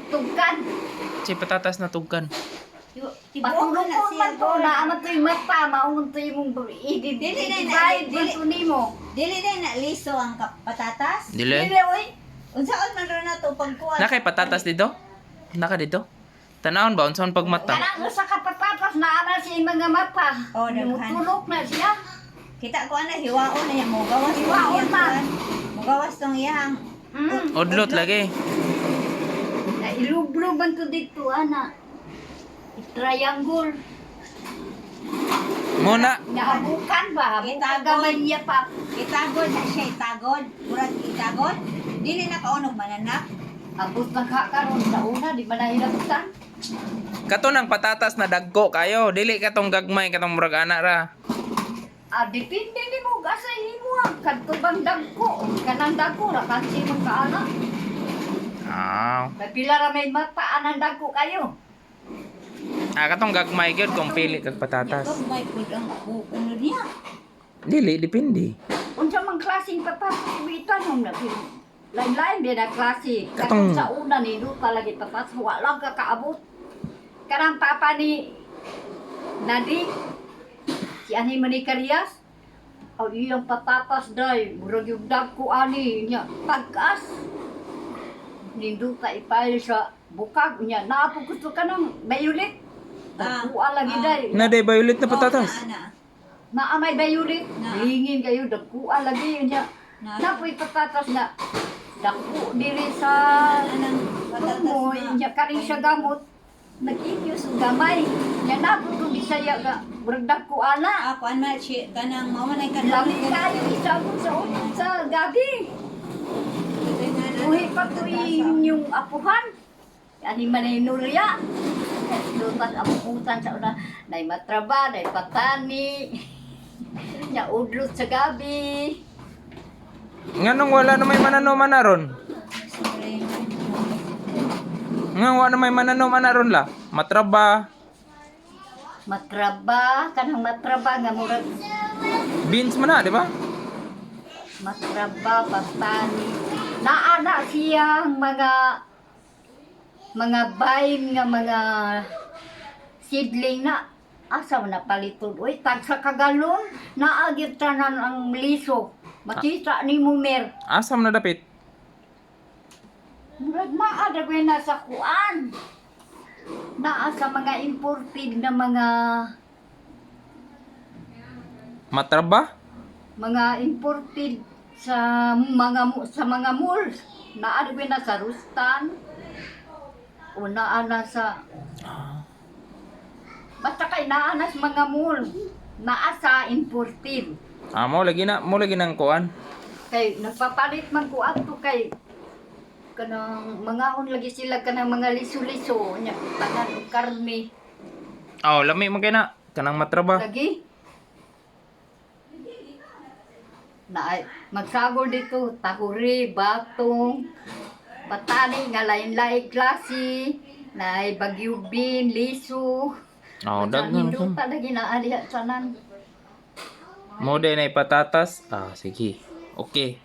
Tugkan. Si patatas na tugkan. Tibuok na Patulong siya man to gol. na ama to'y mata, maungon to'y mong Dili na, i-divide dili. man to nimo. Dili na na liso ang patatas. Dili. Dili oy. Unsaon man ron nato pagkuan? Na kay patatas dito? Naka dito? Tanawon ba unsaon pagmata? Kanang usa ka patatas na ana siya mga mata. Oh, daghan. Mutulok na siya. Kita ko ana hiwaon na niya mo gawas tong Hiwaon iyang na. kuan. Mogawas tong iyang. Udlot lagi. Na ilublob man to dito ana. Triangle. Muna Nahabukan ba? Habukan Itagol. gamay niya pa. Itagol na siya itagol. Murag itagol. Dili na kaunog mananak. Abot na ka karon sa una, di ba nahilabutan? Kato ng patatas na dagko kayo. Dili katong gagmay katong murag ana ra. Ah, depende ni mo asa imo ah. Kadto bang dagko? Kanang dagko ra kansi mong kaana. Ah. May pila ra may mata anang dagko kayo. Ah, katong gagmay gyud kung pili kag patatas. Ito may pud ang kuno niya. Dili, depende. Unsa man klaseng patatas itanom na lain-lain din na klase. Katong- Katong sa una ni pa lagi patatas wa lang ka kaabot. Kanang papa ni Nadi si ani Manikarias ang iyang patatas day murag yung dagko ani niya pagkas ninduta ipile sa bukag niya naapo gusto ka ng bayulit. Ah, Dagkuha lagi ah. day. Na day violet na patatas. Oh, na, Naa may bayulit. Na. Lingin kayo dagkuha lagi niya. Na. Napoy patatas na dako diri sa Anang patatas tumoy na. niya karing siya gamot. Nag-ikyos og gamay. Niya napo ko Bisaya ga murag dagko ana. Ah, kuan man si kanang mao man ay kanang. Lami kayo isabot sa gabi. Uhi pa to inyong apuhan. Ani man ay nurya. Lutas aputan sa una. Nay matraba, nay patani. Nya udlot sa gabi. Nganong wala na may mananom ana ron? Nga wala na may mananom ana ron la. Matraba, Matraba, kanang matraba nga murag beans man na, di ba? Matraba, patani. Naana siyang mga vine nga mga seedling na asa man na paliton. Uy, tag sa kagalon, naagit tanan ang liso. Makita ni mo mer. Asa man na dapit? Murag naa na na sa kuan. Naa sa mga imported na mga Matraba? mga imported sa mga malls. Naa na na sa Rustan. O naa na sa Basta kay naa na sa mga mall. Naa sa imported. Ah, mo lagi nang kuan. Kay nagpapalit man ko adto kay kanang mangaon lagi sila kanang mga liso-liso nya tanan og karne. Oh, lami man kay na kanang matraba. Lagi. Na magsagol dito tahuri, batong, patani nga lain-lain klase, na bagyubin, liso. Oh, Basta daghan siya. Ninduta lagi na diha tanan. Mo day na patatas. Ah, sige. Okay.